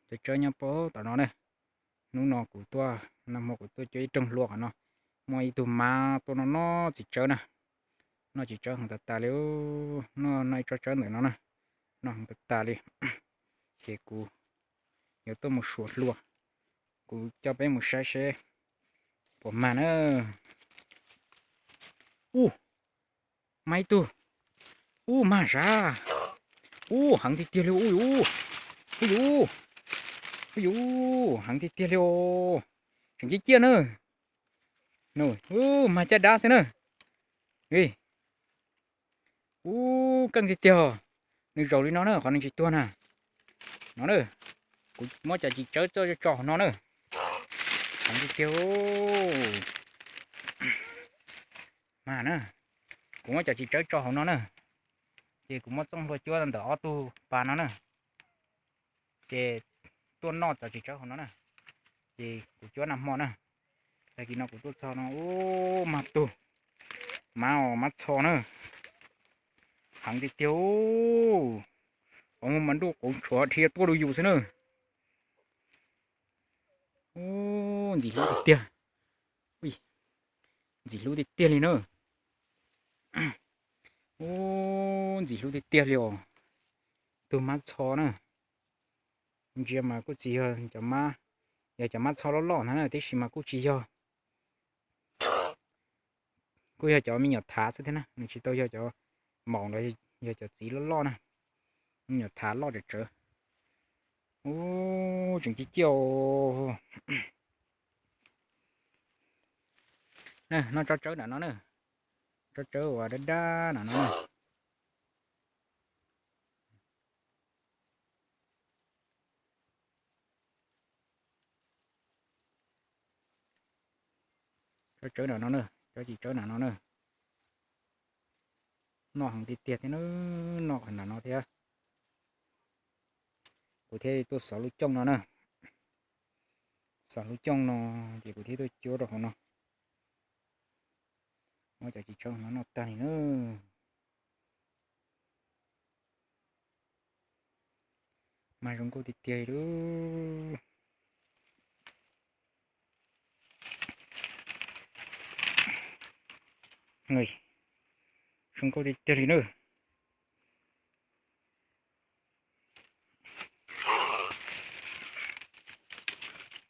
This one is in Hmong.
Cov tsawb nyob puag tom no na. Hnub no kuv tuaj, nag hmo kuv tuaj cuab ib rooj hlua qhov no, muaj ib tug mab tuaj noj noj txiv tsawb na. Noj txiv tsawb heev tas tas li, noj noj ib tsob tsawb ntawm no na, noj heev tas tas li. Ces kuv yuav tuaj mus suav hlua, kuv coj peb mus saib seb puas mag na. Ub, mag ib tug. Ub, mag sav. Ub, heev tiag tiag li. Ub yuv, ub yuv, ub yuv, heev tiag tiag li os. Tseem ciaj ciaj na. Ub, mag caj dab xwb na. Ub, keej tiag tiag. Nws zaum li no na, qhov nws tsis tuag na. No na, kuv muab cov txiv tsawb tso hauv no na. Heev tiag tiag. Mag na, kuv muab cov txiv tsawb tso hauv no na. Ces kuv muab txooj hlua cuab ntawm ob tug pas no na. Ces tuaj noj cov txiv tsawb hauv no na. Ces kuv cuab nag hmo na. Tag kis no kuv tuaj txog no, ub, mag tug, mab os, mab txho na. Heev tiag tiag. Qhov muag mas nruj quav tshuav dhia tuaj rau yus xwb na. Ub, ntxim hlub tiag tiag. Ntxim hlub tiag tiag li na. Ub, ntxim hlub tiag tiag li os. Tug mab txho na. Ntsia mas kuj tsis yog cov mab, yog cov mab txho loj loj ntag na, tiam sis mas kuj tsis yog. Kuj yog cov me nyuam thav xwb thiab na, nws tsis tau yog cov maum los yog cov txiv loj loj na. Me nyuam thav loj tsawv tsawv. Ub, tseem ciaj ciaj. Noj tsob tsawb nram no na. Tsob tsawb uas dab dab nram no na. Tsob tsawb nram no na, tsob txiv tsawb nram no na. Noj heev tiag tiag thiab na, noj qhov nram no thiab. Kuv thiaj tuaj xov lub cooj no na. Xov lub cooj no ces kuv thiaj tuaj cuab rau hauv no. Muab cov txiv tsawb no noj tag li na. Mas zoo nkauj tiag tiag li. Zoo nkauj tiag tiag li na.